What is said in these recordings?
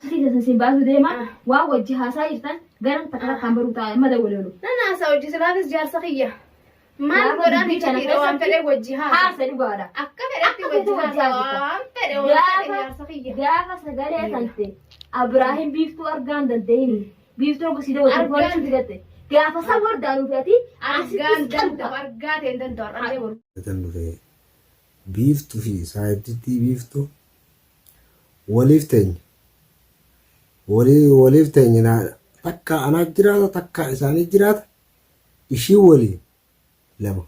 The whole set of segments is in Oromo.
Keessa sin baasuu deema waan wajji haasaa jirtan garan takka takkaan baruu ta'a mada waloolu. Nan haasaa hojii silaafis jaarsa kiyya. Maal Gaafa godhaan dubbii kana icciitiidha waan keessatti fedhe wajji haasa. Haasa dhugaadha. Akka fedhetti Akka wajji fedhe wajji haasa haasa. waan fedhe waan fedhe Gaafa jaarsa kiyya. gaafa sagalee tante Abraahim biiftuu argaan danda'in biiftuu akka si daawwatu Argaan- poolisii fidatte gaafa san wardaan ufeeti Argaan danda'u argaa ta'e hin danda'u har'allee boru. Tan dhufe biiftuu fi saahibtittii biiftuu waliif teenya. Walii waliif teenya naa takka anaa jiraata takka isaanii jiraata ishii walii lama.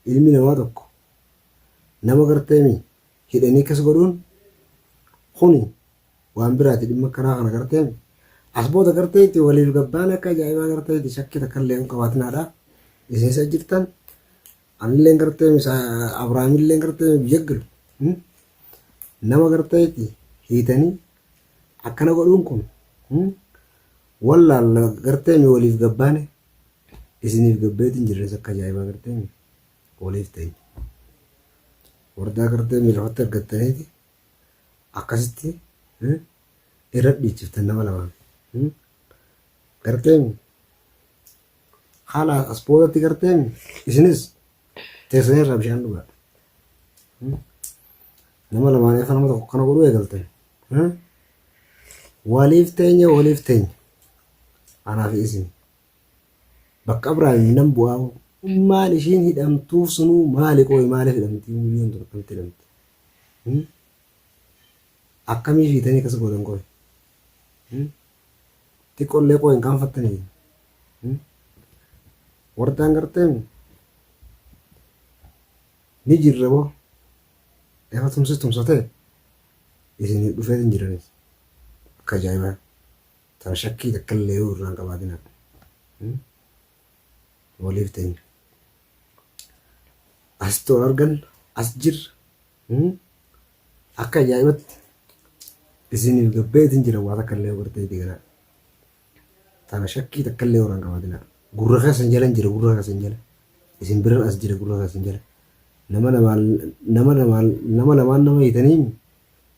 Ilmi namaa tokko nama garteemi hidhanii akkas godhuun kuni waan biraati dhimma akkanaa kana garteemi. As booda gartee itti waliif gabbaan akka ajaa'ibaa gartee itti shakkii takka illee hin qabaatinaadha. Isin isa jirtan anillee gartee Abrahaamillee gartee biyya galu. Nama gartee itti hiitanii akkana godhuun kun wallaal gartee mi waliif gabbaane isiniif gabbeetiin jirres akka ajaa'ibaa gartee mi waliif ta'e. Wardaa gartee mi lafatti argattaniiti akkasitti irra dhiichiftan nama lamaan. Gartee mi haala as boodatti gartee mi isinis teessanii irraa bishaan dhugaa. Nama lamaan efa nama tokko kana godhuu eegaltan. Waliif teenya waliif teenya. Anaa fi isin. Bakka Abrahaam nan bu'aa maal ishiin hidhamtuuf sunuu maali qooyi maaliif hidhamti muyyoon tun akkamitti hidhamti? Akkamii fiitanii akkas gootan qooyi? Xiqqoollee qooyi hin qaanfattanii? Wardaan gartee ni jirra boo efa tumsi tumsatee isinii dhufeetiin jiranis akka ajaa'ibaa tana shakkii takka illee yoo irraa hin qabaatinaa. Waliif teenya. Asitti wal argan as jirra. Akka ajaa'ibatti isiniif gabbeetiin jira waa takka illee gartee itti ganaa. Tana shakkii takka illee irraa hin qabaatinaa. Gurra keessan jala hin jira gurra keessan jala. Isin biran as jira gurra keessan jala. Nama lamaan nama lamaan nama lamaan nama hiitanii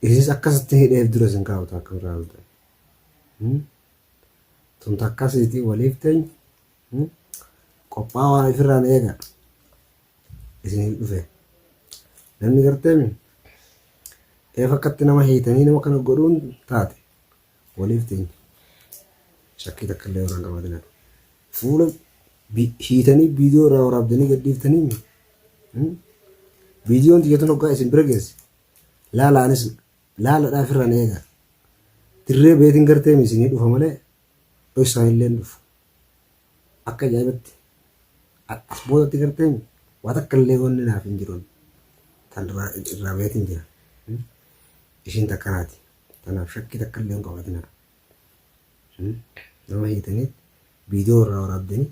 isinis akkasitti hidheef dura isin kaa'uta akka biraa ta'e. Tun takkasiitii waliif teenya qophaa'aa ifirraan eega isiniif dhufe. Namni gartee eef akkatti nama hiitanii nama kana godhuun taate waliif teenya. Shakkii takka illee irraa hin qabaatinaa. Fuula hiitanii viidiyoo irraa waraabdanii gad dhiiftanii viidiyoon tiyya tun hoggaa isin bira geesse laala anis laaladhaa ofirraan eega. Dirree beetiin gartee isinii dhufa malee dhoksaan illee hin dhufu. Akka ajaa'ibatti as boodatti gartee waa takka illee wanni naaf hin jiru. Tan irraa beetiin jira. Ishiin takkanaati. Tanaaf shakkii takka illee hin qabaatinaa. Nama hiitanii viidiyoo irraa waraabdanii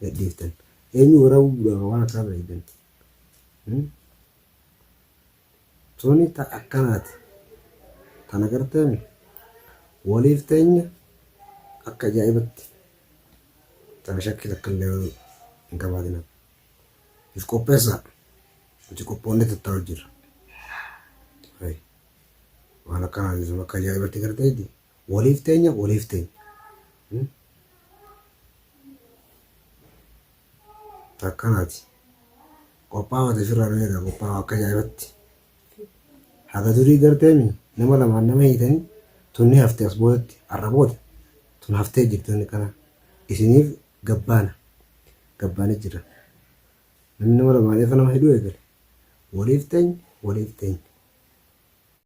gadhiiftan. Eenyu waraabuudhaaf waan akkanaa fayyadamtan? Tuni ta akkanaati. Tana garteemi waliif teenya akka ajaa'ibatti. Tana shakkii takka illee hin qabaatinaa. If qopheessaa. Nuti qophoonnee tattaa'u jirra. Hayi. Waan akkanaati sun akka ajaa'ibatti garteeti. Waliif teenya waliif teenya. Ta akkanaati. Qophaawaa ofirraa nu eega qophaawaa akka ajaa'ibatti. Haga durii garteemi nama lamaan nama hiitanii tun ni hafte as boodatti har'a booda tun haftee jirti wanni kana isiniif gabbaana gabbaane jira. Namni nama lamaan efa nama hidhuu eegale waliif teenya waliif teenya.